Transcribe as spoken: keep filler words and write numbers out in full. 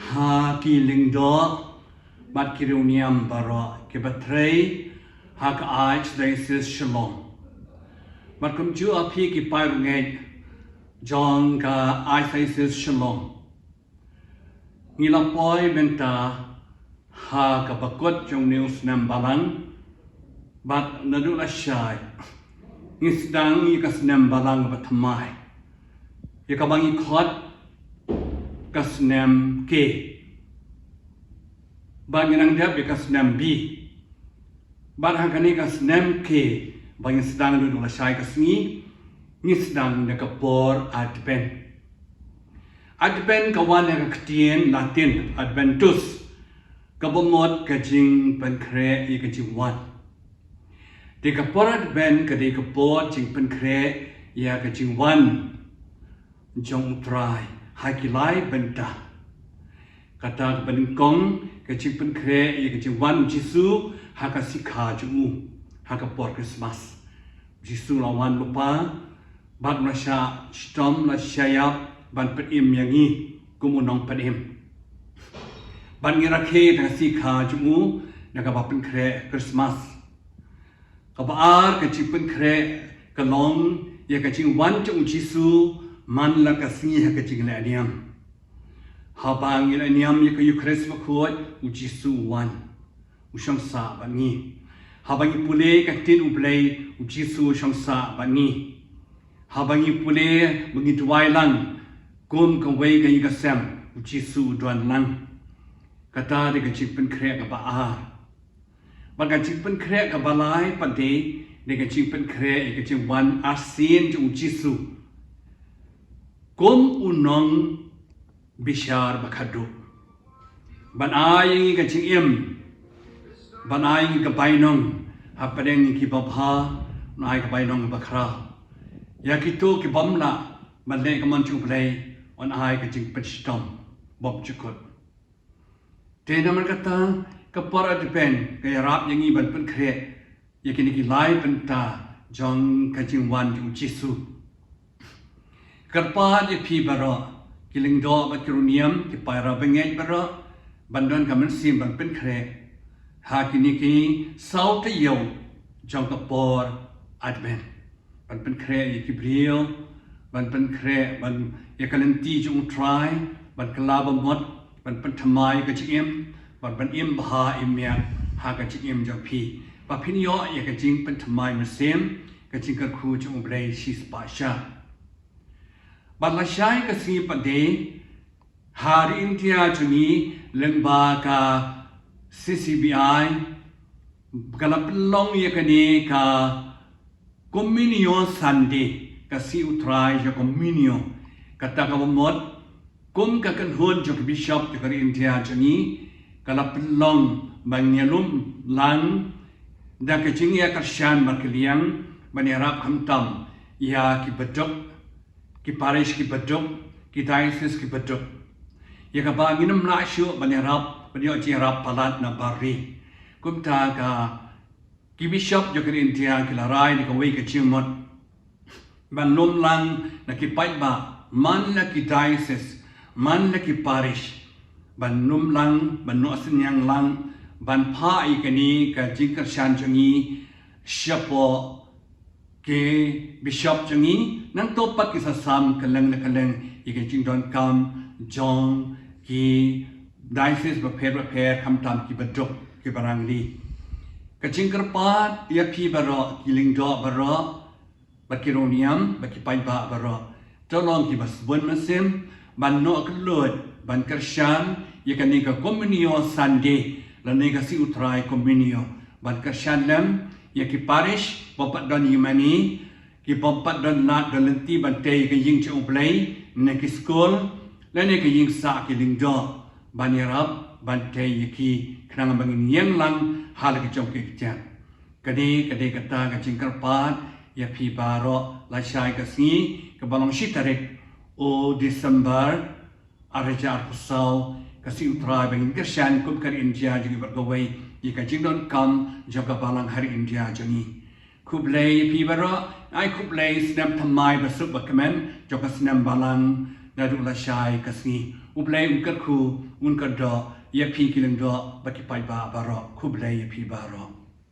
Ha ki lyngdoh bad ki riewniam baroh kiba trei ha ka Archdiocese Shillong. Bad kumjuh ha phi ki paid bangeit jong ka Archdiocese Shillong. Ngi la poi mynta ha kaba kut jong une u snem balang, bad naduh lashai ngi sdang ïa ka snem balang ba thymmai, ïa kaba ngi khot ka snem K. Bad ngi nang dep ïa ka snem B. Bad ha kane ka snem K ba ngi sdang naduh lashai ka sngi, ngi sdang da ka por Advent. Advent ka wan na ka ktien Latin Adventus, kaba mut ka jingpynkhreh ïa ka jingwan. Te ka por Advent ka dei ka por jingpynkhreh ïa ka jingwan jong U Trai ha ki lai bynta. Kata kaba nyngkong, ka jingpynkhreh ïa ka jingwan U Jisu ha ka sngi kha jong u, ha ka por Christmas. U Jisu la wan lypa, bad la shah shitom, la shah ïap ban pynim ïa ngi kum u nongpynim. Bad ngi rakhe ïa ka sngi kha jong u da kaba pynkhreh Christmas. Kaba ar, ka jingpynkhreh ka long ïa ka jingwan jong U Jisu man la ka sngi ha ka jinglehniam. Haba ngi lehniam ïa ka Eukharist Bakhuid, U Jisu u wan, u shong sah bad ngi. Haba ngi pule ka ktien U Blei, U Jisu u shong sah bad ngi. Haba ngi pule, ba ngi duwai lang kum kawei ka ïing ka sem, U Jisu u don lang. Kata dei ka jingpynkhreh kaba ar. Bad ka jingpynkhreh kaba lai pat dei, dei ka jingpynkhreh ïa ka jingwan arsien jong U Jisu kum u nongbishar bakhadduh, ban ai ïa ngi ka jingim, ban ai ïa ngi ka bainong. Hapdeng ïa kiba bha un ai ka bainong bakhraw, ïa kito ki bym lah ban leh ka mon jong U Blei un ai ka jingpynshitom bymjukut. Te namar kata, ka por Advent ka ïarap ïa ngi ban pynkhreh ïa kine ki lai bynta jong ka jingwan jong U Jisu. Kyrpad ïa phi baroh, ki lyngdoh bad ki riewniam, ki para bangeit baroh, ban don ka mynsiem ban pynkhreh ha kine ki saw taïew jong ka por Advent. Ban pynkhreh ïa ki briew, ban pynkhreh, ban ïa ka lynti jong U Trai, ban kylla bamut, ban pynthymmai ïa ka jingim, ban, ban im bha im miat ha ka jingim jong phi. Ba phin ïoh ïa ka jingpynthymmai mynsiem, ka jingkyrkhu jong U Blei shispah shah. Bad lashai ka sngi pat dei, ha ri India jong ngi, lyngba ka C C B I, ka la pynlong ïa kane ka Communio Sunday, ka sngi U Trai jong Communio. Kata kaba mut, kum ka kynhun jong ki bishop jong ka ri India jong ngi, ka la pynlong ba ngin ïalum lang da ka jingïakyrshan markylliang, ban ïarap khamtam ïa ki baduk, ki parish ki baduk, ki diocese ki baduk. Ïa kaba ngin ym lah shuh ban ïarap, ban ïoh jingïarap palat na bar ri. Kumta ka, ki bishop jong ka ri India ki la rai da kawei ka jingmut ban lum lang na ki paidbah man la ki diocese, man la ki parish, ban lum lang, ban noh synñiang lang, ban phah ïa kane ka jingkyrshan jong ngi shapoh ki bishop jong ngi, nangta pat ki sa sam kylleng na kylleng ïa ka jingdonkam jong ki diocese bapher bapher, khamtam ki baduk, ki barangli. Ka jingkyrpad ïa phi baroh, ki lyngdoh baroh, bad ki riewniam, bad ki paidbah baroh, to long kiba sbun mynsiem ban noh kylluid ban kyrshan ïa kane ka Communio Sunday, lane ka sngi U Trai Communio, ban kyrshan lem ïa ki parish ba bym pat don ïingmane, ki bym pat don lad don lynti ban tei ïa ka ïing jong U Blei, ne ki skul, lane ka ïing sah ki lyngdoh, ban ïarap ban tei ïa ki, khnang ba ngin ïeng lang ha la ki jong ki kjat. Ka dei, ka dei kata ka jingkyrpad ïa phi baroh, lashai ka sngi kaba long shi tarik u December, ar hajar arphew saw, ka sngi U Trai ba ngin kyrshan kum ka ri India jong ngi bad kawei ïa ka jingdonkam jong ka balang ha ri India jong ngi. Khublei ïa phi baroh, ai khublei snem thymmai ba suk ba kmen jong ka snem balang naduh lashai ka sngi. U Blei un kyrkhu, un kyrdoh ïa phi ki lyngdoh bad ki paidbah baroh. Khublei ïa phi baroh.